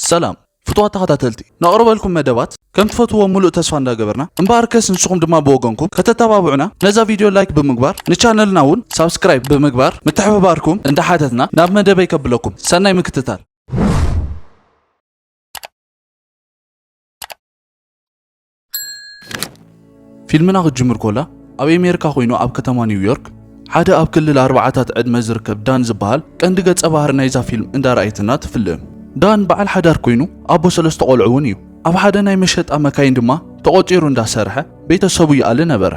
ሰላም ፍቱዋት ተኸታተልቲ፣ ነቕርበልኩም መደባት ከም ትፈትዎ ሙሉእ ተስፋ እንዳገበርና፣ እምበኣርከስ ንስኹም ድማ ብወገንኩም ከተተባብዑና ነዛ ቪድዮ ላይክ ብምግባር ንቻነልና እውን ሳብስክራይብ ብምግባር ምትሕብባርኩም እንዳሓተትና ናብ መደበይ ከብለኩም። ሰናይ ምክትታል። ፊልምና ክትጅምር ኮላ ኣብ ኣሜሪካ ኮይኑ ኣብ ከተማ ኒውዮርክ ሓደ ኣብ ክልል ኣርባዓታት ዕድመ ዝርከብ ዳን ዝበሃል ቀንዲ ገጸ ባህሪ ናይዛ ፊልም እንዳረኣየትና ትፍልም። ዳን በዓል ሓዳር ኮይኑ ኣቦ ሰለስተ ቆልዑ እውን እዩ። ኣብ ሓደ ናይ መሸጣ መካይን ድማ ተቖጺሩ እንዳሰርሐ ቤተሰቡ ይኣሊ ነበረ።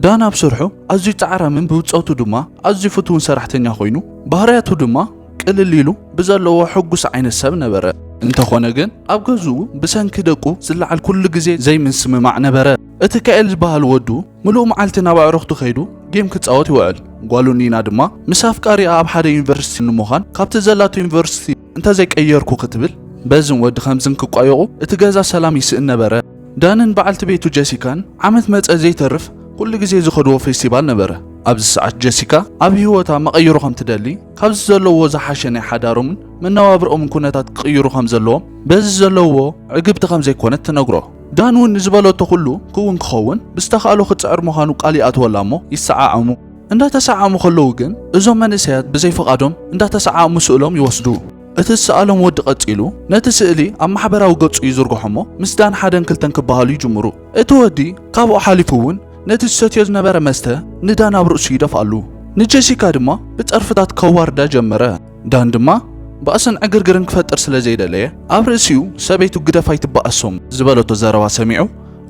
ዳን ኣብ ስርሑ ኣዝዩ ጻዕራምን ብውጸቱ ድማ ኣዝዩ ፍቱውን ሰራሕተኛ ኮይኑ ባህርያቱ ድማ ቅልል ኢሉ ብዘለዎ ሕጉስ ዓይነት ሰብ ነበረ። እንተኾነ ግን ኣብ ገዝኡ ብሰንኪ ደቁ ዝለዓል ኩሉ ግዜ ዘይምስምማዕ ነበረ። እቲ ካኤል ዝበሃል ወዱ ምሉእ መዓልቲ ናብ ኣዕሩኽቱ ከይዱ ጌም ክጻወት ይውዕል። ጓሉ ኒና ድማ ምስ ኣፍቃሪኣ ኣብ ሓደ ዩኒቨርሲቲ ንምዃን ካብቲ ዘላቶ ዩኒቨርሲቲ እንተዘይቀየርኩ ክትብል በዝን ወዲ ከምዝን ክቋየቑ እቲ ገዛ ሰላም ይስእን ነበረ። ዳንን በዓልቲ ቤቱ ጀሲካን ዓመት መጸ ዘይተርፍ ኩሉ ግዜ ዝኸድዎ ፌስቲቫል ነበረ። ኣብዚ ሰዓት ጀሲካ ኣብ ህይወታ መቐይሮ ከም ትደሊ፣ ካብዚ ዘለዎ ዝሓሸ ናይ ሓዳሮምን መነባብርኦምን ኩነታት ክቕይሩ ከም ዘለዎም፣ በዚ ዘለዎ ዕግብቲ ከም ዘይኮነት ትነግሮ። ዳን እውን ንዝበለቶ ኩሉ ክውን ክኸውን ብዝተኻእሎ ክጽዕር ምዃኑ ቃል ይኣትወላ እሞ ይሰዓዓሙ። እንዳተሰዓዓሙ ከለዉ ግን እዞም መንእሰያት ብዘይ ፍቓዶም እንዳተሰዓዓሙ ስእሎም ይወስዱ። እቲ ዝሰኣሎም ወዲ ቀጺሉ ነቲ ስእሊ ኣብ ማሕበራዊ ገጹ ይዝርግሖ እሞ ምስ ዳን ሓደን ክልተን ክበሃሉ ይጅምሩ። እቲ ወዲ ካብኡ ሓሊፉ እውን ነቲ ዝሰትዮ ዝነበረ መስተ ንዳን ኣብ ርእሱ ይደፍኣሉ። ንጀሲካ ድማ ብጸርፍታት ከዋርዳ ጀመረ። ዳን ድማ ባእስን ዕግርግርን ክፈጥር ስለ ዘይደለየ ኣብ ርእሲኡ ሰበይቱ ግደፍ ኣይትበኣሶም ዝበለቶ ዘረባ ሰሚዑ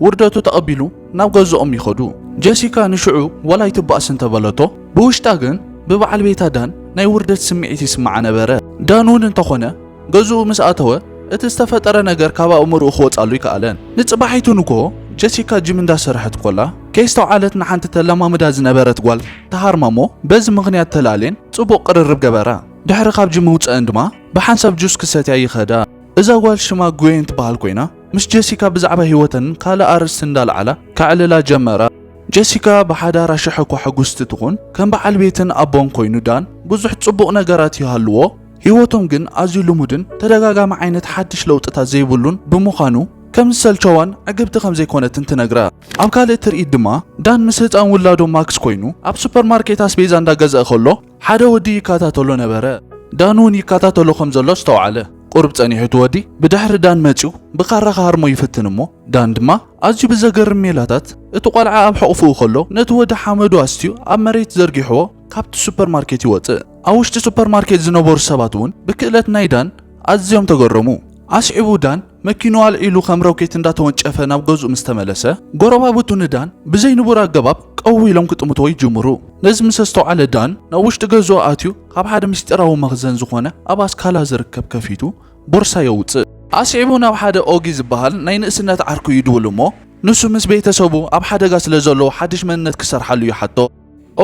ውርደቱ ተቐቢሉ ናብ ገዝኦም ይኸዱ። ጀሲካ ንሽዑ ዋላ ኣይትበኣስ እንተበለቶ ብውሽጣ ግን ብበዓል ቤታ ዳን ናይ ውርደት ስምዒት ይስምዓ ነበረ። ዳን እውን እንተኾነ ገዝኡ ምስ ኣተወ እቲ ዝተፈጠረ ነገር ካብ ኣእምሮኡ ክወጻሉ ይከኣለን። ንጽባሒቱ ንግሆ ጀሲካ ጂም እንዳሰርሐት ኮላ ከይስተውዓለት ንሓንቲ ተለማምዳ ዝነበረት ጓል ተሃርማ እሞ በዚ ምኽንያት ተላልየን ጽቡቕ ቅርርብ ገበራ። ድሕሪ ካብ ጂም ምውጸአን ድማ ብሓንሳብ ጁስ ክሰትያ ይኸዳ። እዛ ጓል ሽማ ጉዌን ትበሃል ኮይና ምስ ጀሲካ ብዛዕባ ህይወተን ካልእ ኣርእስቲ እንዳልዓላ ከዕልላ ጀመራ። ጀሲካ ብሓዳራ ሽሕ እኳ ሕጉስቲ ትኹን ከም በዓል ቤትን ኣቦን ኮይኑ ዳን ብዙሕ ጽቡቕ ነገራት ይሃልዎ። ህይወቶም ግን ኣዝዩ ልሙድን ተደጋጋሚ ዓይነት ሓድሽ ለውጥታት ዘይብሉን ብምዃኑ ከም ዝሰልቸዋን ዕግብቲ ከም ዘይኮነትን ትነግራ። ኣብ ካልእ ትርኢት ድማ ዳን ምስ ህጻን ውላዶ ማክስ ኮይኑ ኣብ ሱፐርማርኬት ኣስቤዛ እንዳገዝአ ከሎ ሓደ ወዲ ይከታተሎ ነበረ። ዳን እውን ይከታተሎ ከም ዘሎ ኣስተውዓለ። ቁሩብ ጸኒሑ እቲ ወዲ ብድሕሪ ዳን መጺኡ ብካራ ክሃርሞ ይፍትን እሞ ዳን ድማ ኣዝዩ ብዘገርም ሜላታት እቲ ቆልዓ ኣብ ሕቑፍኡ ከሎ ነቲ ወዲ ሓመዱ ኣስትዩ ኣብ መሬት ዘርጊሕዎ ካብቲ ሱፐርማርኬት ይወጽእ። ኣብ ውሽጢ ሱፐርማርኬት ዝነበሩ ሰባት እውን ብክእለት ናይ ዳን ኣዝዮም ተገረሙ። ኣስዒቡ ዳን መኪንኡ ኣልዒሉ ከም ሮኬት እንዳተወንጨፈ ናብ ገዝኡ ምስ ተመለሰ፣ ጎረባብቱ ንዳን ብዘይ ንቡር ኣገባብ ቀው ኢሎም ክጥምትዎ ይጅምሩ። ነዚ ምስ ኣስተውዓለ ዳን ናብ ውሽጢ ገዝኡ ኣትዩ ካብ ሓደ ምስጢራዊ መኽዘን ዝኾነ ኣብ ኣስካላ ዝርከብ ከፊቱ ቦርሳ የውጽእ። ኣስዒቡ ናብ ሓደ ኦጊ ዝበሃል ናይ ንእስነት ዓርኩ ይድውል እሞ ንሱ ምስ ቤተሰቡ ኣብ ሓደጋ ስለ ዘለዉ ሓድሽ መንነት ክሰርሓሉ ይሓቶ።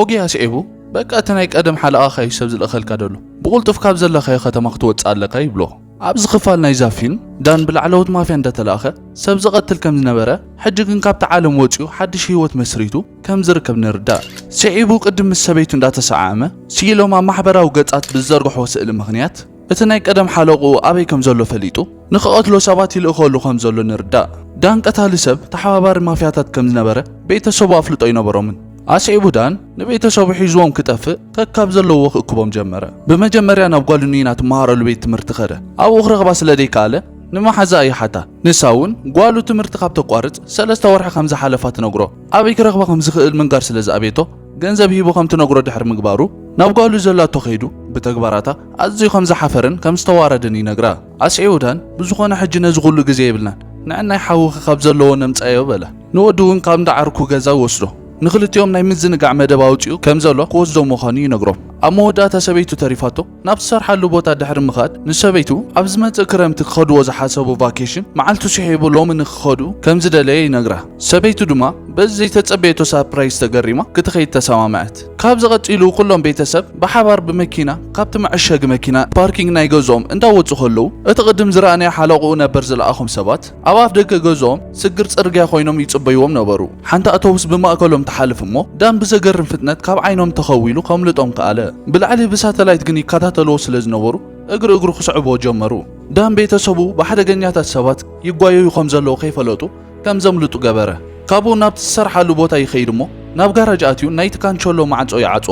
ኦጊ ኣስዒቡ በቃ እቲ ናይ ቀደም ሓለቓኻ እዩ ሰብ ዝልእኸልካ ደሎ፣ ብቑልጡፍ ካብ ዘለኻዮ ከተማ ክትወጽእ ኣለካ ይብሎ። ኣብዚ ክፋል ናይዛ ፊልም ዳን ብላዕለዎት ማፍያ እንዳተላእኸ ሰብ ዝቐትል ከም ዝነበረ ሕጂ ግን ካብቲ ዓለም ወጺኡ ሓድሽ ህይወት መስሪቱ ከም ዝርከብ ንርዳእ። ስዒቡ ቅድም ምስ ሰበይቱ እንዳተሰዓዓመ ስኢሎም ኣብ ማሕበራዊ ገጻት ብዝዘርግሕዎ ስእሊ ምኽንያት እቲ ናይ ቀደም ሓለቕኡ ኣበይ ከም ዘሎ ፈሊጡ ንኽቐትሎ ሰባት ይልእኸሉ ከም ዘሎ ንርዳእ። ዳን ቀታሊ ሰብ ተሓባባሪ ማፍያታት ከም ዝነበረ ቤተሰቡ ኣፍልጦ ኣይነበሮምን። ኣስዒቡ ዳን ንቤተሰቡ ሒዝዎም ክጠፍእ ከካብ ዘለዎ ክእክቦም ጀመረ። ብመጀመርያ ናብ ጓሉ ኒና ትመሃረሉ ቤት ትምህርቲ ከደ። ኣብኡ ክረኽባ ስለ ዘይከኣለ ንመሓዛኣ ይሓታ። ንሳ እውን ጓሉ ትምህርቲ ካብ ተቋርጽ ሰለስተ ወርሒ ከም ዝሓለፋ ትነግሮ። ኣበይ ክረኽባ ከም ዝኽእል ምንጋር ስለ ዝኣበየቶ ገንዘብ ሂቡ ከም ትነግሮ ድሕሪ ምግባሩ ናብ ጓሉ ዘላቶ ከይዱ ብተግባራታ ኣዝዩ ከም ዝሓፈረን ከም ዝተዋረደን ይነግራ። ኣስዒቡ ዳን ብዝኾነ ሕጂ ነዚ ኩሉ ግዜ የብልናን፣ ንዕናይ ሓውኺ ካብ ዘለዎ ነምጻዮ በለ። ንወዱ እውን ካብ እንዳ ዓርኩ ገዛ ይወስዶ። ንኽልቲኦም ናይ ምዝንጋዕ መደብ ኣውጺኡ ከም ዘሎ ክወስዶ ምዃኑ ይነግሮም። ኣብ መወዳእታ ሰበይቱ ተሪፋቶ ናብ ትሰርሓሉ ቦታ ድሕሪ ምኻድ ንሰበይቱ ኣብ ዝመጽእ ክረምቲ ክኸድዎ ዝሓሰቡ ቫኬሽን መዓልቱ ስሒቡ ሎሚ ንክኸዱ ከም ዝደለየ ይነግራ። ሰበይቱ ድማ በዚ ዘይተጸበየቶ ሳርፕራይዝ ተገሪማ ክትኸይድ ተሰማምዐት። ካብዚ ቀጺሉ ኩሎም ቤተሰብ ብሓባር ብመኪና ካብቲ መዐሸጊ መኪና ፓርኪንግ ናይ ገዝኦም እንዳወጹ ከለዉ እቲ ቅድም ዝረኣናዮ ሓለቕኡ ነበር ዝለኣኾም ሰባት ኣብ ኣፍ ደገ ገዝኦም ስግር ጽርግያ ኮይኖም ይጽበይዎም ነበሩ። ሓንቲ ኣውቶቡስ ብማእከሎም ትሓልፍ እሞ ዳን ብዘገርም ፍጥነት ካብ ዓይኖም ተኸዊሉ ከምልጦም ከኣለ። ብላዕሊ ብሳተላይት ግን ይከታተልዎ ስለ ዝነበሩ እግሪ እግሩ ክስዕብዎ ጀመሩ። ዳን ቤተሰቡ ብሓደገኛታት ሰባት ይጓየዩ ከም ዘለዉ ከይፈለጡ ከም ዘምልጡ ገበረ። ካብኡ ናብቲ ዝሰርሓሉ ቦታ ይኸይድ እሞ ናብ ጋራጅ ኣትዩ ናይቲ ካንቸሎ ማዕጾ ይዓጾ።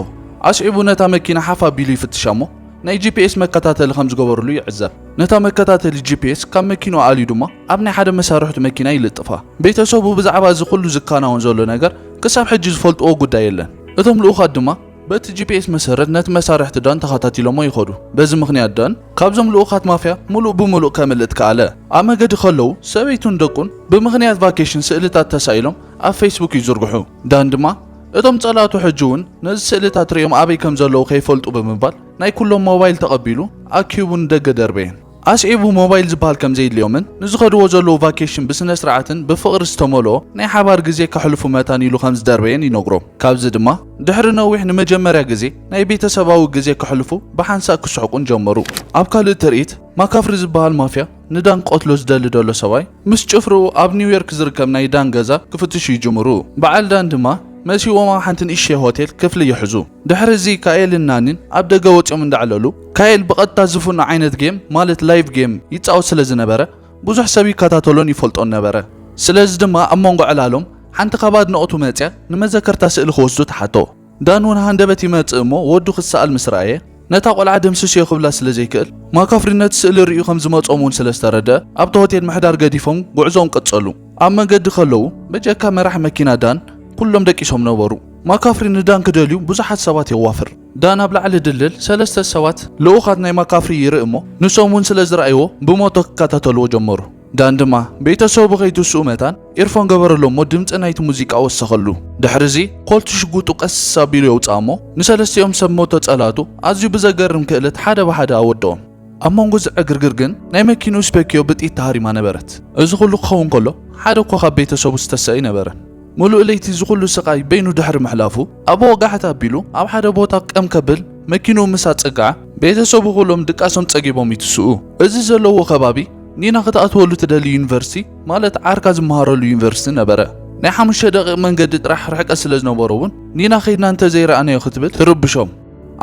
ኣስዒቡ ነታ መኪና ሓፍ ኣቢሉ ይፍትሻ እሞ ናይ ጂ ፒ ኤስ መከታተሊ ከም ዝገበሩሉ ይዕዘብ። ነታ መከታተሊ ጂ ፒ ኤስ ካብ መኪንኡ ኣልዩ ድማ ኣብ ናይ ሓደ መሳርሕቱ መኪና ይልጥፋ። ቤተሰቡ ብዛዕባ እዚ ኩሉ ዝከናወን ዘሎ ነገር ክሳብ ሕጂ ዝፈልጥዎ ጉዳይ የለን። እቶም ልኡኻት ድማ በቲ ጂ ፒ ኤስ መሰረት ነቲ መሳርሕቲ ዳን ተኸታቲሎሞ ይኸዱ። በዚ ምኽንያት ዳን ካብዞም ልኡኻት ማፍያ ሙሉእ ብሙሉእ ከምልጥ ከኣለ። ኣብ መገዲ ከለዉ ሰበይቱን ደቁን ብምኽንያት ቫኬሽን ስእልታት ተሳኢሎም ኣብ ፌስቡክ ይዝርግሑ። ዳን ድማ እቶም ጸላእቱ ሕጂ እውን ነዚ ስእልታት ሪኦም ኣበይ ከም ዘለዉ ከይፈልጡ ብምባል ናይ ኩሎም ሞባይል ተቐቢሉ ኣኪቡ ንደገ ደርበየን። ኣስዒቡ ሞባይል ዝበሃል ከም ዘየድልዮምን ንዝኸድዎ ዘለዉ ቫኬሽን ብስነ ስርዓትን ብፍቕሪ ዝተመልኦ ናይ ሓባር ግዜ ከሕልፉ መታን ኢሉ ከም ዝደርበየን ይነግሮም። ካብዚ ድማ ድሕሪ ነዊሕ ንመጀመርያ ግዜ ናይ ቤተሰባዊ ግዜ ከሕልፉ ብሓንሳእ ክስሕቁን ጀመሩ። ኣብ ካልእ ትርኢት ማካፍሪ ዝበሃል ማፍያ ንዳን ክቐትሎ ዝደሊ ዘሎ ሰብኣይ ምስ ጭፍርኡ ኣብ ኒውዮርክ ዝርከብ ናይ ዳን ገዛ ክፍትሹ ይጅምሩ። በዓል ዳን ድማ መሲዎም ኣብ ሓንቲ ንእሽተይ ሆቴል ክፍሊ ይሕዙ። ድሕሪ እዚ ካኤልን ናኒን ኣብ ደገ ወጺኦም እንዳዕለሉ ካኤል ብቐጥታ ዝፍኖ ዓይነት ጌም ማለት ላይቭ ጌም ይጻወት ስለ ዝነበረ ብዙሕ ሰብ ይከታተሎን ይፈልጦን ነበረ። ስለዚ ድማ ኣብ መንጎ ዕላሎም ሓንቲ ካብ ኣድነቕቱ መጽያ ንመዘከርታ ስእሊ ክወስዱ ትሓቶ። ዳን እውን ሃንደበት ይመጽእ እሞ ወዱ ክሰኣል ምስ ረኣየ ነታ ቆልዓ ደምስስዮ ክብላ ስለ ዘይክእል ማካፍሪ ነቲ ስእሊ ርእዩ ከም ዝመጾም እውን ስለ ዝተረድአ ኣብቲ ሆቴል ምሕዳር ገዲፎም ጉዕዞኦም ቀጸሉ። ኣብ መገዲ ከለዉ በጀካ መራሕ መኪና ዳን ኩሎም ደቂሶም ነበሩ። ማካፍሪ ንዳን ክደልዩ ብዙሓት ሰባት የዋፍር። ዳን ኣብ ላዕሊ ድልድል ሰለስተ ሰባት ልኡኻት ናይ ማካፍሪ ይርኢ እሞ ንሶም እውን ስለ ዝረኣይዎ ብሞቶ ክከታተልዎ ጀመሩ። ዳን ድማ ቤተሰቡ ከይትስኡ መታን ኤርፎን ገበረሎም እሞ ድምጺ ናይቲ ሙዚቃ ወሰኸሉ። ድሕሪ እዚ ኮልት ሽጉጡ ቀስ ኣቢሉ የውጽኣ እሞ ንሰለስቲኦም ሰብ ሞቶ ጸላቱ ኣዝዩ ብዘገርም ክእለት ሓደ ብሓደ ኣወድኦም። ኣብ መንጎ እዚ ዕግርግር ግን ናይ መኪንኡ ስፔክዮ ብጥይት ተሃሪማ ነበረት። እዚ ኩሉ ክኸውን ከሎ ሓደ እኳ ካብ ቤተሰቡ ዝተሰእ ኣይነበረን። ሙሉእ ለይቲ እዚ ኩሉ ስቓይ በይኑ ድሕሪ ምሕላፉ ኣብ ወጋሕታ ኣቢሉ ኣብ ሓደ ቦታ ቀም ከብል መኪንኡ ምስ ኣጸግዓ ቤተሰቡ ኩሎም ድቃሶም ጸጊቦም ይትስኡ። እዚ ዘለዎ ከባቢ ኒና ክትኣትወሉ ትደሊ ዩኒቨርሲቲ ማለት ዓርካ ዝመሃረሉ ዩኒቨርሲቲ ነበረ። ናይ ሓሙሽተ ደቂቕ መንገዲ ጥራሕ ርሕቀት ስለ ዝነበሮ እውን ኒና ከይድና እንተዘይረኣናዮ ክትብል ትርብሾም።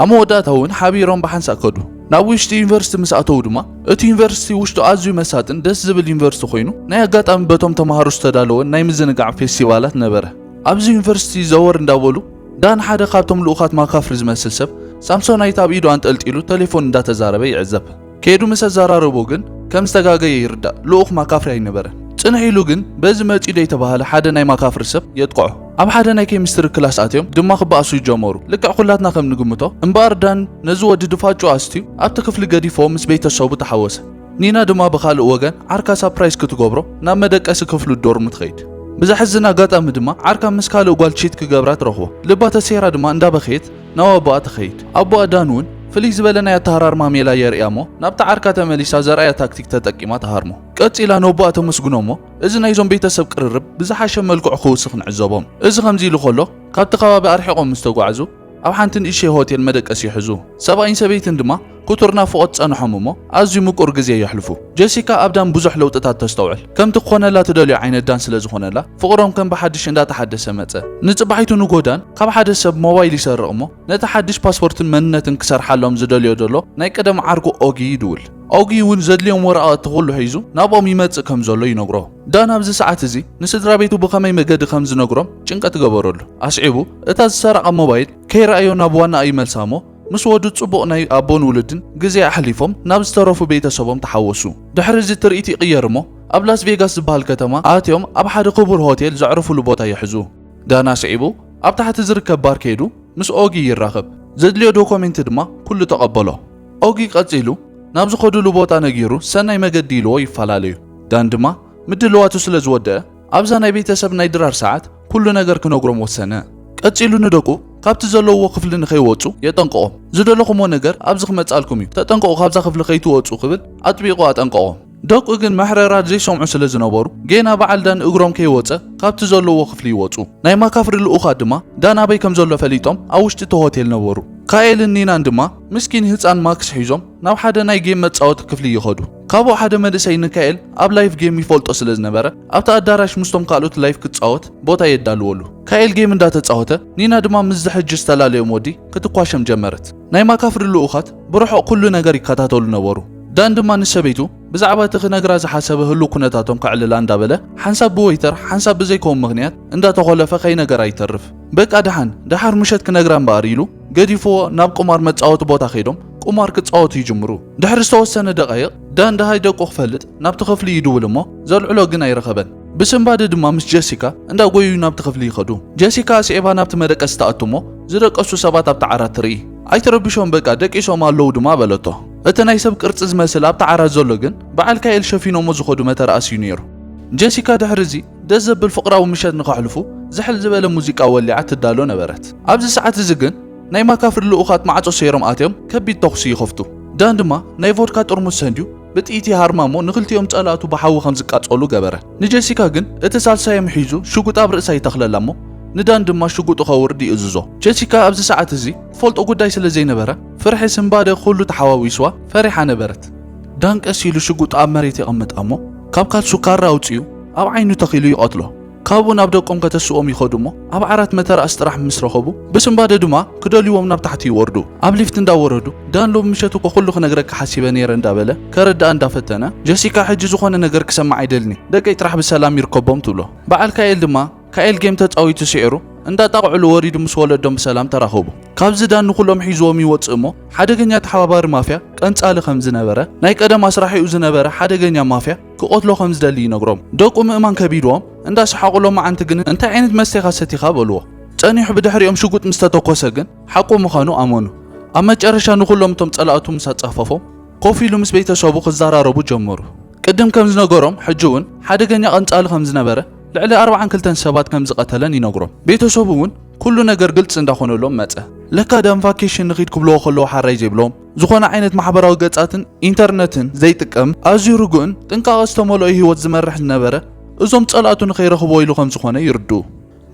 ኣብ መወዳእታ እውን ሓቢሮም ብሓንሳእ ከዱ። ናብ ውሽጢ ዩኒቨርሲቲ ምስ ኣተዉ ድማ እቲ ዩኒቨርሲቲ ውሽጡ ኣዝዩ መሳጥን ደስ ዝብል ዩኒቨርሲቲ ኮይኑ ናይ ኣጋጣሚ በቶም ተምሃሮ ዝተዳለወ ናይ ምዝንጋዕ ፌስቲቫላት ነበረ። ኣብዚ ዩኒቨርሲቲ ዘወር እንዳበሉ ዳን ሓደ ካብቶም ልኡኻት ማካፍሪ ዝመስል ሰብ ሳምሶናይት ኣብ ኢዱ ኣንጠልጢሉ ቴሌፎን እንዳተዛረበ ይዕዘብ። ከይዱ ምስ ኣዘራረቦ ግን ከም ዝተጋገየ ይርዳእ። ልኡኽ ማካፍሪ ኣይነበረን። ጽንሕ ኢሉ ግን በዚ መጺኡ ዘይተባህለ ሓደ ናይ ማካፍሪ ሰብ የጥቅዖ። ኣብ ሓደ ናይ ኬሚስትሪ ክላስ ኣትዮም ድማ ክበኣሱ ይጀመሩ። ልክዕ ኩላትና ከም ንግምቶ እምበኣር ዳን ነዚ ወዲ ድፋጩ ኣስትዩ ኣብቲ ክፍሊ ገዲፎ ምስ ቤተሰቡ ተሓወሰ። ኒና ድማ ብኻልእ ወገን ዓርካ ሳፕራይዝ ክትገብሮ ናብ መደቀሲ ክፍሉ ዶርም ትኸይድ። ብዘሕዝን ኣጋጣሚ ድማ ዓርካ ምስ ካልእ ጓል ቺት ክገብራ ትረኽቦ። ልባ ተሰይራ ድማ እንዳበኸየት ናብ ኣቦኣ ትኸይድ። ኣቦኣ ዳን እውን ፍልይ ዝበለ ናይ ኣተሃራርማ ሜላ የርእያ እሞ ናብታ ዓርካ ተመሊሳ ዘርኣያ ታክቲክ ተጠቂማ ትሃርሞ። ቀጺላ ነቦኣ ተመስግኖ እሞ እዚ ናይዞም ቤተሰብ ቅርርብ ብዝሓሸ መልክዑ ክውስኽ ንዕዘቦም። እዚ ከምዚ ኢሉ ከሎ ካብቲ ከባቢ ኣርሒቖም ምስ ተጓዕዙ ኣብ ሓንቲ ንእሽተይ ሆቴል መደቀሲ ይሕዙ። ሰብኣይን ሰበይትን ድማ ክቱር ናፍቖት ጸንሖም እሞ ኣዝዩ ምቁር ግዜ የሕልፉ። ጀሲካ ኣብ ዳን ብዙሕ ለውጥታት ተስተውዕል። ከምቲ ክኾነላ ትደልዮ ዓይነት ዳን ስለ ዝኾነላ ፍቕሮም ከም ብሓድሽ እንዳተሓደሰ መጸ። ንጽባሒቱ ንጎዳን ካብ ሓደ ሰብ ሞባይል ይሰርቕ እሞ ነቲ ሓድሽ ፓስፖርትን መንነትን ክሰርሓሎም ዝደልዮ ዘሎ ናይ ቀደም ዓርኩ ኦጊ ይድውል። ኦጊ እውን ዘድልዮም ወረቓቕቲ ኩሉ ሒዙ ናብኦም ይመጽእ ከም ዘሎ ይነግሮ። ዳን ኣብዚ ሰዓት እዚ ንስድራ ቤቱ ብኸመይ መገዲ ከም ዝነግሮም ጭንቀት ገበረሉ። ኣስዒቡ እታ ዝሰረቓ ሞባይል ከይረኣዮ ናብ ዋናኣ ይመልሳ እሞ ምስ ወዱ ጽቡቕ ናይ ኣቦን ውሉድን ግዜ ኣሕሊፎም ናብ ዝተረፉ ቤተሰቦም ተሓወሱ። ድሕሪ እዚ ትርኢት ይቕየር እሞ ኣብ ላስ ቬጋስ ዝበሃል ከተማ ኣትዮም ኣብ ሓደ ክቡር ሆቴል ዘዕርፉሉ ቦታ ይሕዙ። ዳን ኣስዒቡ ኣብ ታሕቲ ዝርከብ ባር ከይዱ ምስ ኦጊ ይራኸብ። ዘድልዮ ዶኮሜንት ድማ ኩሉ ተቐበሎ። ኦጊ ቀጺሉ ናብ ዝኸዱሉ ቦታ ነጊሩ ሰናይ መገዲ ኢልዎ ይፈላለዩ። ዳን ድማ ምድልዋቱ ስለ ዝወደአ ኣብዛ ናይ ቤተሰብ ናይ ድራር ሰዓት ኩሉ ነገር ክነግሮም ወሰነ። ቀጺሉ ንደቁ ካብቲ ዘለውዎ ክፍሊ ንኸይወጹ የጠንቅቖም። ዝደለኹምዎ ነገር ኣብዚ ክመጻልኩም እዩ፣ ተጠንቀቑ፣ ካብዛ ክፍሊ ከይትወጹ ክብል ኣጥቢቑ ኣጠንቀቖም። ደቁ ግን ምሕረራት ዘይሰምዑ ስለ ዝነበሩ ጌና በዓል ዳን እግሮም ከይወጸ ካብቲ ዘለውዎ ክፍሊ ይወጹ። ናይ ማካፍሪ ልኡኻት ድማ ዳን ኣበይ ከም ዘሎ ፈሊጦም ኣብ ውሽጢ እቲ ሆቴል ነበሩ። ካኤልን ኒናን ድማ ምስኪን ህጻን ማክስ ሒዞም ናብ ሓደ ናይ ጌም መጻወቲ ክፍሊ ይኸዱ። ካብኡ ሓደ መንእሰይ ንካኤል ኣብ ላይፍ ጌም ይፈልጦ ስለ ዝነበረ ኣብቲ ኣዳራሽ ምስቶም ካልኦት ላይፍ ክጻወት ቦታ የዳልወሉ። ካኤል ጌም እንዳተጻወተ ኒና ድማ ምስዚ ሕጂ ዝተላለዮም ወዲ ክትኳሸም ጀመረት። ናይ ማካፍሪ ልኡኻት ብርሑቕ ኩሉ ነገር ይከታተሉ ነበሩ። ዳን ድማ ንሰበይቱ ብዛዕባ እቲ ክነግራ ዝሓሰበ ህሉው ኩነታቶም ከዕልላ እንዳበለ፣ ሓንሳብ ብወይተር ሓንሳብ ብዘይከውን ምኽንያት እንዳተኾለፈ ከይነገራ ይተርፍ። በቃ ደሓን፣ ደሓር ምሸት ክነግራ እምበኣር ኢሉ ገዲፍዎ ናብ ቁማር መጻወቲ ቦታ ከይዶም ቁማር ክጻወቱ ይጅምሩ። ድሕሪ ዝተወሰነ ደቃይቕ ዳን ደሃይ ደቁ ክፈልጥ ናብቲ ክፍሊ ይድውል እሞ ዘልዕሎ ግን ኣይረኸበን። ብስንባደ ድማ ምስ ጀሲካ እንዳጎዩ ናብቲ ክፍሊ ይኸዱ። ጀሲካ ኣስዒባ ናብቲ መደቀሲ ትኣቱ እሞ ዝደቀሱ ሰባት ኣብቲ ዓራት ትርኢ። ኣይትረብሾም በቃ ደቂሶም ኣለዉ ድማ በለቶ። እቲ ናይ ሰብ ቅርጺ ዝመስል ኣብቲ ዓራት ዘሎ ግን በዓል ካኤል ሸፊኖሞ ዝኸዱ መተርኣስ እዩ ነይሩ። ጀሲካ ድሕሪ እዚ ደስ ዘብል ፍቕራዊ ምሸት ንኸሕልፉ ዝሕል ዝበለ ሙዚቃ ወሊዓ ትዳሎ ነበረት። ኣብዚ ሰዓት እዚ ግን ናይ ማካፍሪ ልኡኻት ማዕጾ ሰይሮም ኣትዮም ከቢድ ተኹሲ ይኸፍቱ። ዳን ድማ ናይ ቮድካ ጥርሙስ ሰንድዩ ብጥይት ይሃርማ እሞ ንኽልቲኦም ጸላእቱ ብሓዊ ከም ዝቃጸሉ ገበረ። ንጀሲካ ግን እቲ ሳልሳዮም ሒዙ ሽጉጥ ኣብ ርእሳ ይተኽለላ እሞ ንዳን ድማ ሽጉጡ ከውርድ ይእዝዞ። ጀሲካ ኣብዚ ሰዓት እዚ ትፈልጦ ጉዳይ ስለ ዘይነበረ ፍርሒ ስንባደ ኩሉ ተሓዋዊስዋ ፈሪሓ ነበረት። ዳን ቀስ ኢሉ ሽጉጡ ኣብ መሬት የቐምጣ እሞ ካብ ካልሱ ካራ ኣውጺኡ ኣብ ዓይኑ ተኺሉ ይቐትሎ። ካብኡ ናብ ደቆም ከተስኦም ይኸዱ እሞ ኣብ ዓራት መተርኣስ ጥራሕ ምስ ረኸቡ ብስንባደ ድማ ክደልይዎም ናብ ታሕቲ ይወርዱ። ኣብ ሊፍት እንዳወረዱ ዳን ሎሚ ምሸት እኮ ኩሉ ክነግረካ ሓሲበ ነይረ እንዳበለ ከረድኣ እንዳፈተነ ጀሲካ ሕጂ ዝኾነ ነገር ክሰምዕ ኣይደልን እየ ደቀይ ጥራሕ ብሰላም ይርከቦም ትብሎ። በዓል ካኤል ድማ ካኤል ጌም ተጻዊቱ ስዒሩ እንዳጣቕዕሉ ወሪዱ ምስ ወለዶም ብሰላም ተራኸቡ። ካብዚ ዳን ንኹሎም ሒዝዎም ይወጽእ እሞ ሓደገኛ ተሓባባሪ ማፍያ ቀንጻሊ ከም ዝነበረ ናይ ቀደም ኣስራሒኡ ዝነበረ ሓደገኛ ማፍያ ክቐትሎ ከም ዝደሊ ይነግሮም። ደቁ ምእማን ከቢድዎም እንዳሰሓቑ ሎማዓንቲ ግን እንታይ ዓይነት መስተ ኢኻ ሰቲኻ በልዎ። ጸኒሑ ብድሕሪኦም ሽጉጥ ምስ ተተኮሰ ግን ሓቁ ምዃኑ ኣመኑ። ኣብ መጨረሻ ንኹሎም እቶም ጸላእቱ ምስ ኣጻፈፎም ኮፍ ኢሉ ምስ ቤተሰቡ ክዘራረቡ ጀመሩ። ቅድም ከም ዝነገሮም ሕጂ እውን ሓደገኛ ቀንጻሊ ከም ዝነበረ ልዕሊ ኣርባዓን ክልተን ሰባት ከም ዝቐተለን ይነግሮም። ቤተሰቡ እውን ኩሉ ነገር ግልጽ እንዳኾነሎም መጸ። ለካ ዳን ቫኬሽን ንኺድ ክብልዎ ከለዉ ሓራይ ዘይብሎም ዝኾነ ዓይነት ማሕበራዊ ገጻትን ኢንተርነትን ዘይጥቀም ኣዝዩ ርጉእን ጥንቃቐ ዝተመልኦ ህይወት ዝመርሕ ዝነበረ እዞም ጸላእቱ ንኸይረኽብዎ ኢሉ ከም ዝኾነ ይርድኡ።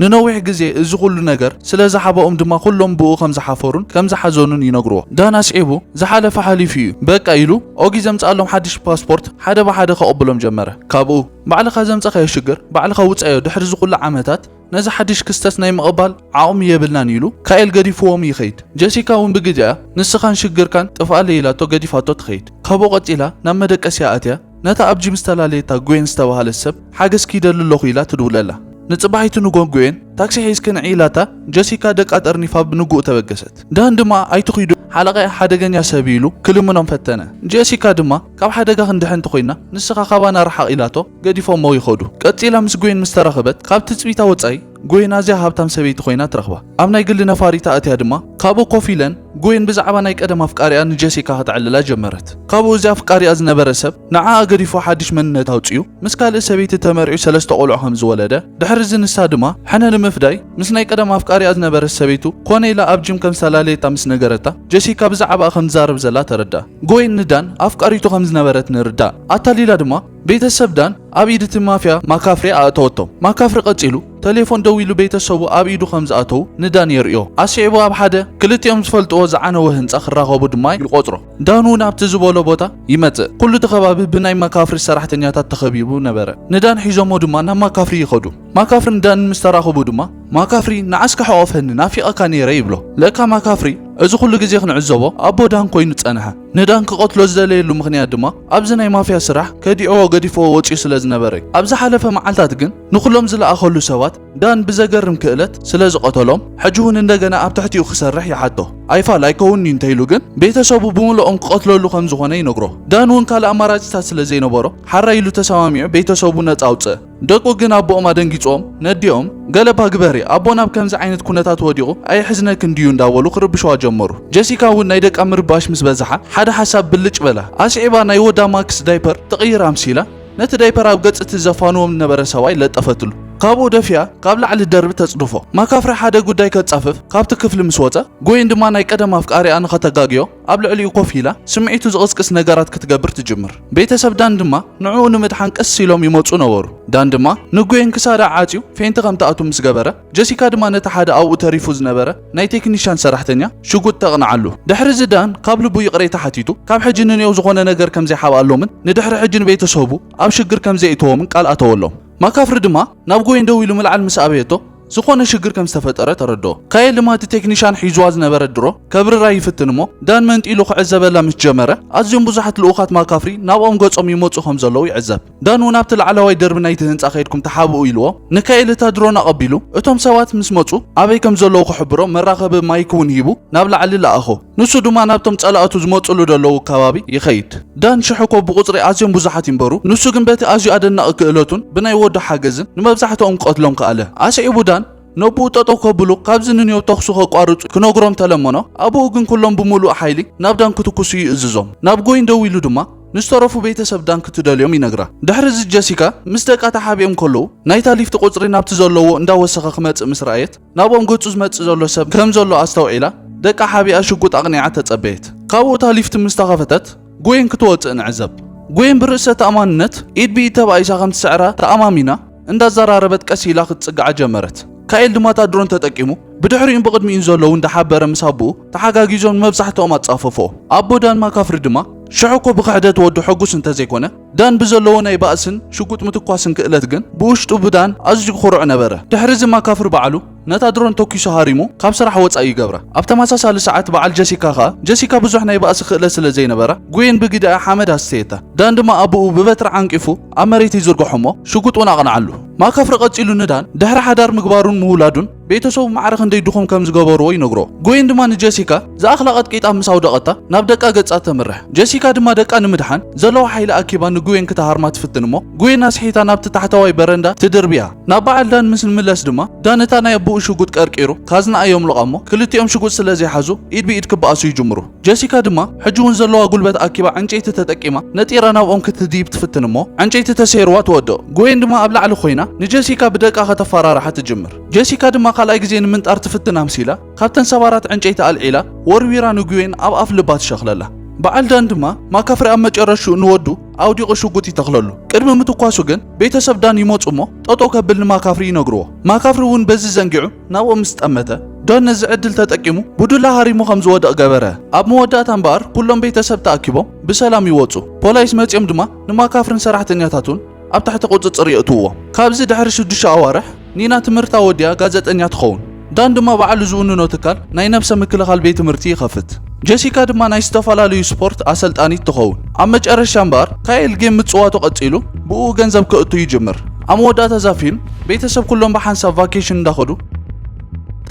ንነዊሕ ግዜ እዚ ኩሉ ነገር ስለ ዝሓበኦም ድማ ኩሎም ብኡ ከም ዝሓፈሩን ከም ዝሓዘኑን ይነግርዎ። ዳን ኣስዒቡ ዝሓለፈ ሓሊፉ እዩ በቃ ኢሉ ኦጊ ዘምጽኣሎም ሓድሽ ፓስፖርት ሓደ ብሓደ ከቐብሎም ጀመረ። ካብኡ ባዕልኻ ዘምጸኻዮ ሽግር ባዕልኻ ውጻዮ ድሕሪ እዚ ኩሉ ዓመታት ነዚ ሓድሽ ክስተት ናይ ምቕባል ዓቕሚ የብልናን ኢሉ ካኤል ገዲፍዎም ይኸይድ። ጀሲካ እውን ብግዜኣ ንስኻን ሽግርካን ጥፍኣለይ ኢላቶ ገዲፋቶ ትኸይድ። ካብኡ ቀጺላ ናብ መደቀስያ ኣትያ ነታ ኣብ ጂም ዝተላለየታ ጉዌን ዝተባህለት ሰብ ሓገዝ ኪደሊ ኣለኹ ኢላ ትድውለላ። ንጽባሒቱ ንጎ ጉዌን ታክሲ ሒዝኪ ንዒ ኢላታ ጀሲካ ደቃ ጠርኒፋ ብንግኡ ተበገሰት። ዳን ድማ ኣይትኺዱ ሓለቓይ ሓደገኛ ሰብ ኢሉ ክልምኖም ፈተነ። ጀሲካ ድማ ካብ ሓደጋ ክንድሕን እንተኾይና ንስኻ ካባና ርሓቕ ኢላቶ ገዲፎሞ ይኸዱ። ቀጺላ ምስ ጉዌን ምስ ተራኸበት ካብ ትጽቢታ ወጻኢ ጉዌን ኣዝያ ሃብታም ሰበይቲ ኮይና ትረኽባ። ኣብ ናይ ግሊ ነፋሪት ኣእትያ ድማ ካብኡ ኮፍ ኢለን ጉዌን ብዛዕባ ናይ ቀደም ኣፍቃሪኣ ንጀሲካ ከተዕልላ ጀመረት። ካብኡ እዚ ኣፍቃሪኣ ዝነበረ ሰብ ንዓኣ ገዲፉ ሓድሽ መንነት ኣውጺኡ ምስ ካልእ ሰበይቲ ተመርዒ ሰለስተ ቆልዑ ከም ዝወለደ ድሕሪ እዚ ንሳ ድማ ሕነ ንምፍዳይ ምስ ናይ ቀደም ኣፍቃሪኣ ዝነበረት ሰበይቱ ኮነ ኢላ ኣብ ጂም ከም ዝተላለየታ ምስ ነገረታ ጀሲካ ብዛዕባኣ ከም ትዛረብ ዘላ ተረድኣ። ጉዌን ንዳን ኣፍቃሪቱ ከም ዝነበረት ንርዳእ። ኣታሊላ ድማ ቤተሰብ ዳን ኣብ ኢድ እቲ ማፍያ ማካፍሪ ኣእተወቶም። ማካፍሪ ቀጺሉ ተሌፎን ደዊሉ ቤተሰቡ ኣብ ኢዱ ከም ዝኣተዉ ንዳን የርእዮ። ኣስዒቡ ኣብ ሓደ ክልቲኦም ዝፈልጥዎ ዝዓነወ ህንጻ ክራኸቡ ድማ ይቆጽሮ። ዳን እውን ኣብቲ ዝበሎ ቦታ ይመጽእ። ኩሉ እቲ ከባቢ ብናይ ማካፍሪ ሰራሕተኛታት ተኸቢቡ ነበረ። ንዳን ሒዞሞ ድማ ናብ ማካፍሪ ይኸዱ። ማካፍሪ ንዳን ምስ ተራኸቡ ድማ ማካፍሪ ንዓስካ ሕቆፈኒ ናፊቐካ ነይረ ይብሎ። ለካ ማካፍሪ እዚ ኩሉ ግዜ ክንዕዘቦ ኣቦ ዳን ኮይኑ ጸንሐ። ንዳን ክቐትሎ ዝደለየሉ ምኽንያት ድማ ኣብዚ ናይ ማፍያ ስራሕ ከዲዕዎ ገዲፍዎ ወጺኡ ስለ ዝነበረ እዩ። ኣብ ዝሓለፈ መዓልታት ግን ንኹሎም ዝለኣኸሉ ሰባት ዳን ብዘገርም ክእለት ስለ ዝቐተሎም ሕጂ እውን እንደገና ኣብ ትሕቲኡ ክሰርሕ ይሓቶ። ኣይፋል ኣይከውንን'ዩ እንተኢሉ ግን ቤተሰቡ ብምልኦም ክቐትለሉ ከም ዝኾነ ይነግሮ። ዳን እውን ካልእ ኣማራጺታት ስለ ዘይነበሮ ሓራይ ኢሉ ተሰማሚዑ ቤተሰቡ ነጻ ኣውጽእ። ደቁ ግን ኣቦኦም ኣደንጊጾም ነዲኦም ገለባ ግበሪ ኣቦና ኣብ ከምዚ ዓይነት ኩነታት ወዲቑ ኣይሕዝነክን ድዩ እንዳበሉ ክርብሽዋ ጀመሩ። ጀሲካ እውን ናይ ደቃ ምርባሽ ምስ በዝሓ ሓደ ሓሳብ ብልጭ በላ። ኣስዒባ ናይ ወዳ ማክስ ዳይፐር ትቕይር ኣምሲላ ነቲ ዳይፐር ኣብ ገጽ እቲ ዘፋንዎም ዝነበረ ሰብኣይ ለጠፈትሉ። ካብኡ ደፊኣ ካብ ላዕሊ ደርቢ ተጽድፎ። ማካፍሪ ሓደ ጉዳይ ከጻፍፍ ካብቲ ክፍሊ ምስ ወጸ ጉዌን ድማ ናይ ቀደም ኣፍቃሪኣ ንኸተጋግዮ ኣብ ልዕሊኡ ኮፍ ኢላ ስምዒቱ ዝቕስቅስ ነገራት ክትገብር ትጅምር። ቤተሰብ ዳን ድማ ንዕኡ ንምድሓን ቀስ ኢሎም ይመጹ ነበሩ። ዳን ድማ ንጉዌን ክሳዳ ዓጽዩ ፌንቲ ከም ትኣቱ ምስ ገበረ ጀሲካ ድማ ነቲ ሓደ ኣብኡ ተሪፉ ዝነበረ ናይ ቴክኒሻን ሰራሕተኛ ሽጉጥ ተቕንዓሉ። ድሕሪ እዚ ዳን ካብ ልቡ ይቕሬታ ሓቲቱ ካብ ሕጂ ንኔው ዝኾነ ነገር ከም ዘይሓብኣሎምን ንድሕሪ ሕጂ ንቤተሰቡ ኣብ ሽግር ከም ዘየእተዎምን ቃል ኣተወሎም። ማካፍሪ ድማ ናብ ጎይን ደው ኢሉ ምልዓል ምስ ኣበየቶ ዝኾነ ሽግር ከም ዝተፈጠረ ተረድኦ። ካኤል ድማ እቲ ቴክኒሻን ሒዝዋ ዝነበረ ድሮ ከብርራ ይፍትን እሞ፣ ዳን መንጢሉ ክዕዘበላ ምስ ጀመረ፣ ኣዝዮም ብዙሓት ልኡኻት ማካፍሪ ናብኦም ገጾም ይመጹ ከም ዘለዉ ይዕዘብ። ዳን እውን ኣብቲ ላዕለዋይ ደርቢ ናይቲ ህንጻ ከይድኩም ተሓብኡ ኢልዎ፣ ንካኤል እታ ድሮን ኣቐቢሉ፣ እቶም ሰባት ምስ መጹ ኣበይ ከም ዘለዉ ክሕብሮ መራኸቢ ማይክ እውን ሂቡ ናብ ላዕሊ ለኣኾ። ንሱ ድማ ናብቶም ጸላእቱ ዝመጹሉ ዘለዉ ከባቢ ይኸይድ። ዳን ሽሕ እኮ ብቁጽሪ ኣዝዮም ብዙሓት ይንበሩ፣ ንሱ ግን በቲ ኣዝዩ ኣደናቒ ክእለቱን ብናይ ወዱ ሓገዝን ንመብዛሕትኦም ክቐትሎም ከኣለ። ኣስዒቡ ዳን ነቦኡ ጠጠው ከብሉ ካብዚ ንንዮብ ተኹሱ ከቋርጹ ክነግሮም ተለመኖ፣ ኣቦኡ ግን ኩሎም ብምሉእ ሓይሊ ናብ ዳን ክትኩሱ ይእዝዞም። ናብ ጎይን ደዊሉ ድማ ንዝተረፉ ቤተሰብ ዳን ክትደልዮም ይነግራ። ድሕሪ እዚ ጀሲካ ምስ ደቃ ተሓቢኦም ከለዉ ናይታ ሊፍት ቁጽሪ ናብቲ ዘለዎ እንዳወሰኸ ክመጽእ ምስ ረኣየት ናብኦም ገጹ ዝመጽእ ዘሎ ሰብ ከም ዘሎ ኣስተውዒላ ደቃ ሓቢኣ ሽጉጥ ኣቕኒዓ ተጸበየት። ካብኡ እታ ሊፍት ምስ ተኸፈተት ጎይን ክትወጽእ ንዕዘብ። ጎይን ብርእሰ ተኣማንነት ኢድ ብኢድ ተባኢሳ ከም ትስዕራ ተኣማሚና እንዳዘራረበት ቀስ ኢላ ክትጽግዓ ጀመረት። ካኤል ድማ እታ ድሮን ተጠቂሙ ብድሕሪኡን ብቕድሚኡን ዘለዉ እንዳሓበረ ምስ ኣቦኡ ተሓጋጊዞም ንመብዛሕትኦም ኣጻፈፎ። ኣቦ ዳን ማካፍሪ ድማ ሽሕ እኮ ብክሕደት ወዱ ሕጉስ እንተዘይኮነ ዳን ብዘለዎ ናይ ባእስን ሽጉጥ ምትኳስን ክእለት ግን ብውሽጡ ብዳን ኣዝዩ ኩሩዕ ነበረ። ድሕሪ እዚ ማካፍሪ ባዕሉ ነታ ድሮን ተኪሱ ሃሪሙ ካብ ስራሕ ወጻኢ ይገብራ። ኣብ ተመሳሳሊ ሰዓት በዓል ጀሲካ ከኣ ጀሲካ ብዙሕ ናይ ባእሲ ክእለት ስለ ዘይነበራ ጉየን ብግዳኣ ሓመድ ኣስተየታ። ዳን ድማ ኣቦኡ ብበትሪ ዓንቂፉ ኣብ መሬት ይዝርግሖ እሞ ሽጉጥ እውን ኣቕንዓሉ። ማካፍሪ ቀጺሉ ንዳን ድሕሪ ሓዳር ምግባሩን ምውላዱን ቤተሰቡ ማዕረ ክንደይ ድኹም ከም ዝገበርዎ ይነግሮ። ጉየን ድማ ንጀሲካ ዝኣኽላ ቀጥቂጣ ምስ ኣውደቐታ ናብ ደቃ ገጻ ተምርሕ። ጀሲካ ድማ ደቃ ንምድሓን ዘለዋ ሓይሊ ኣኪባ ንጉየን ክትሃርማ ትፍትን እሞ ጉየን ኣስሒታ ናብቲ ታሕተዋይ በረንዳ ትድርብያ። ናብ በዓል ዳን ምስ ንምለስ ድማ ዳን እታ ናይ ኣቦኡ ሽጉጥ ቀርቂሩ ካዝናኣ የምልቓ እሞ ክልቲኦም ሽጉጥ ስለ ዘይሓዙ ኢድ ብኢድ ክበኣሱ ይጅምሩ። ጀሲካ ድማ ሕጂ እውን ዘለዋ ጉልበት ኣኪባ ዕንጨይቲ ተጠቂማ ነጢራ ናብኦም ክትድይብ ትፍትን እሞ ዕንጨይቲ ተሰይርዋ ትወድቕ። ጉየን ድማ ኣብ ላዕሊ ኮይና ንጀሲካ ብደቃ ከተፈራርሓ ትጅምር። ጀሲካ ድማ ካልኣይ ግዜ ንምንጣር ትፍትን ኣምሲላ ካብተን ሰባራት ዕንጨይቲ ኣልዒላ ወርዊራ ንጉየን ኣብ ኣፍ ልባ ትሸኽለላ። በዓል ዳን ድማ ማካፍሪ ኣብ መጨረሽኡ ንወዱ ኣውዲቑ ሽጉጥ ይተኽለሉ። ቅድሚ ምትኳሱ ግን ቤተሰብ ዳን ይመጹ እሞ ጠጠው ከብል ንማካፍሪ ይነግርዎ። ማካፍሪ እውን በዚ ዘንጊዑ ናብኦም ምስ ጠመተ ዳን ነዚ ዕድል ተጠቂሙ ብዱላ ሃሪሙ ከም ዝወድቕ ገበረ። ኣብ መወዳእታ እምበኣር ኩሎም ቤተሰብ ተኣኪቦም ብሰላም ይወጹ። ፖላይስ መጺኦም ድማ ንማካፍርን ሰራሕተኛታቱን ኣብ ትሕቲ ቁጽጽር የእትውዎ። ካብዚ ድሕሪ ሽዱሽተ ኣዋርሕ ኒና ትምህርታ ወዲኣ ጋዜጠኛ ትኸውን። ዳን ድማ ባዕሉ ዝውንኖ ትካል ናይ ነብሰ ምክልኻል ቤት ትምህርቲ ይኸፍት። ጀሲካ ድማ ናይ ዝተፈላለዩ ስፖርት ኣሰልጣኒት ትኸውን። ኣብ መጨረሻ እምበኣር ካኤል ጌም ምጽዋቱ ቀጺሉ ብኡ ገንዘብ ክእቱ ይጅምር። ኣብ መወዳእታ እዛ ፊልም ቤተሰብ ኩሎም ብሓንሳብ ቫኬሽን እንዳኸዱ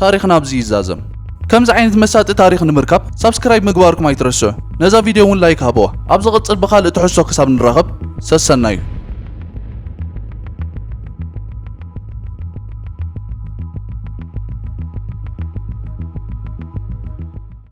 ታሪኽና ኣብዚ ይዛዘም። ከምዚ ዓይነት መሳጢ ታሪኽ ንምርካብ ሳብስክራይብ ምግባርኩም ኣይትረስዑ። ነዛ ቪድዮ እውን ላይክ ሃብዋ። ኣብ ዝቕጽል ብኻልእ ትሕዝቶ ክሳብ ንራኸብ ሰሰናዩ።